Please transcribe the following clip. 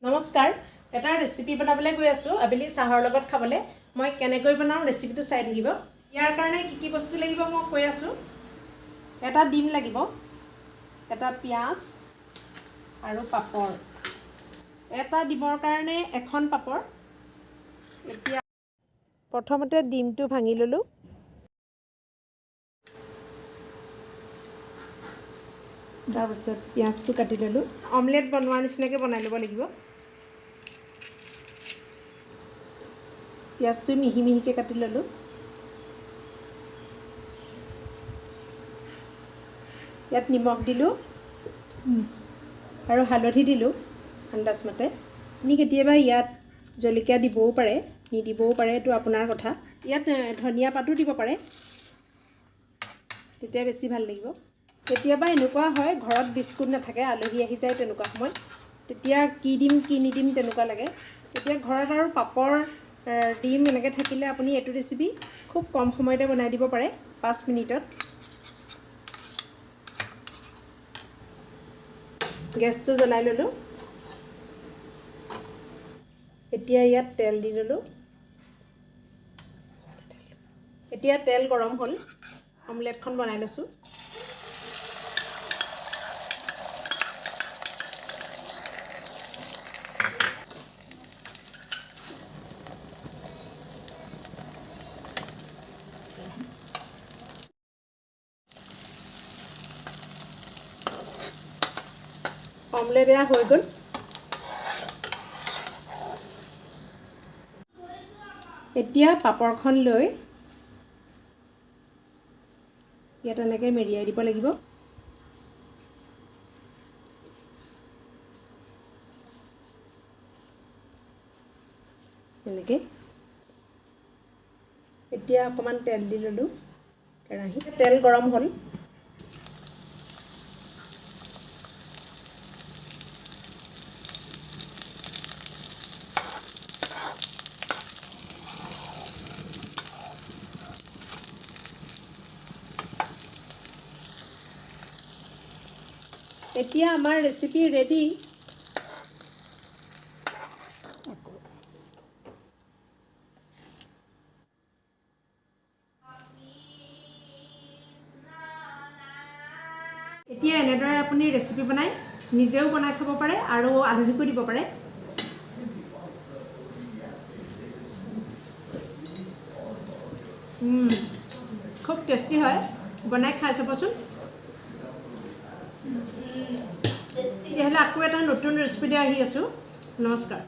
নমস্কাৰ, এটা ৰেচিপি বনাবলৈ গৈ আছোঁ আবেলি চাহৰ লগত খাবলৈ। মই কেনেকৈ বনাওঁ ৰেচিপিটো চাই থাকিব। ইয়াৰ কাৰণে কি কি বস্তু লাগিব মই কৈ আছোঁ। এটা ডিম লাগিব, এটা পিঁয়াজ আৰু পাপৰ। এটা ডিমৰ কাৰণে এখন পাপৰ। এতিয়া প্ৰথমতে ডিমটো ভাঙি ল'লোঁ। তাৰপিছত পিঁয়াজটো কাটি ল'লোঁ। অমলেট বনোৱাৰ নিচিনাকৈ বনাই ল'ব লাগিব। পিঁয়াজটো মিহি মিহিকৈ কাটি ল'লোঁ। ইয়াত নিমখ দিলোঁ আৰু হালধি দিলোঁ আন্দাজমতে। আপুনি কেতিয়াবা ইয়াত জলকীয়া দিবও পাৰে, নিদিবও পাৰে, এইটো আপোনাৰ কথা। ইয়াত ধনিয়া পাতো দিব পাৰে, তেতিয়া বেছি ভাল লাগিব। কেতিয়াবা এনেকুৱা হয়, ঘৰত বিস্কুট নাথাকে, আলহী আহি যায়, তেনেকুৱা সময়ত তেতিয়া কি দিম কি নিদিম তেনেকুৱা লাগে। তেতিয়া ঘৰত আৰু পাপৰ, ডিম এনেকৈ থাকিলে আপুনি এইটো ৰেচিপি খুব কম সময়তে বনাই দিব পাৰে, 5 মিনিটত। গেছটো জ্বলাই ল'লোঁ। এতিয়া ইয়াত তেল দি ল'লোঁ। এতিয়া তেল গৰম হ'ল, অমলেটখন বনাই লৈছোঁ। অমলেট এয়া হৈ গ'ল। এতিয়া পাপৰখন লৈ ইয়াত এনেকৈ মেৰিয়াই দিব লাগিব। এনেকৈ। এতিয়া অকণমান তেল দি ল'লোঁ কেৰাহীত। তেল গৰম হ'ল। এতিয়া আমাৰ ৰেচিপি ৰেডি। এতিয়া এনেদৰে আপুনি ৰেচিপি বনাই নিজেও বনাই খাব পাৰে আৰু আলহীকো দিব পাৰে। খুব টেষ্টি হয়, বনাই খাই চাবচোন। তেতিয়াহ'লে আকৌ এটা নতুন ৰেচিপি লৈ আহি আছোঁ। নমস্কাৰ।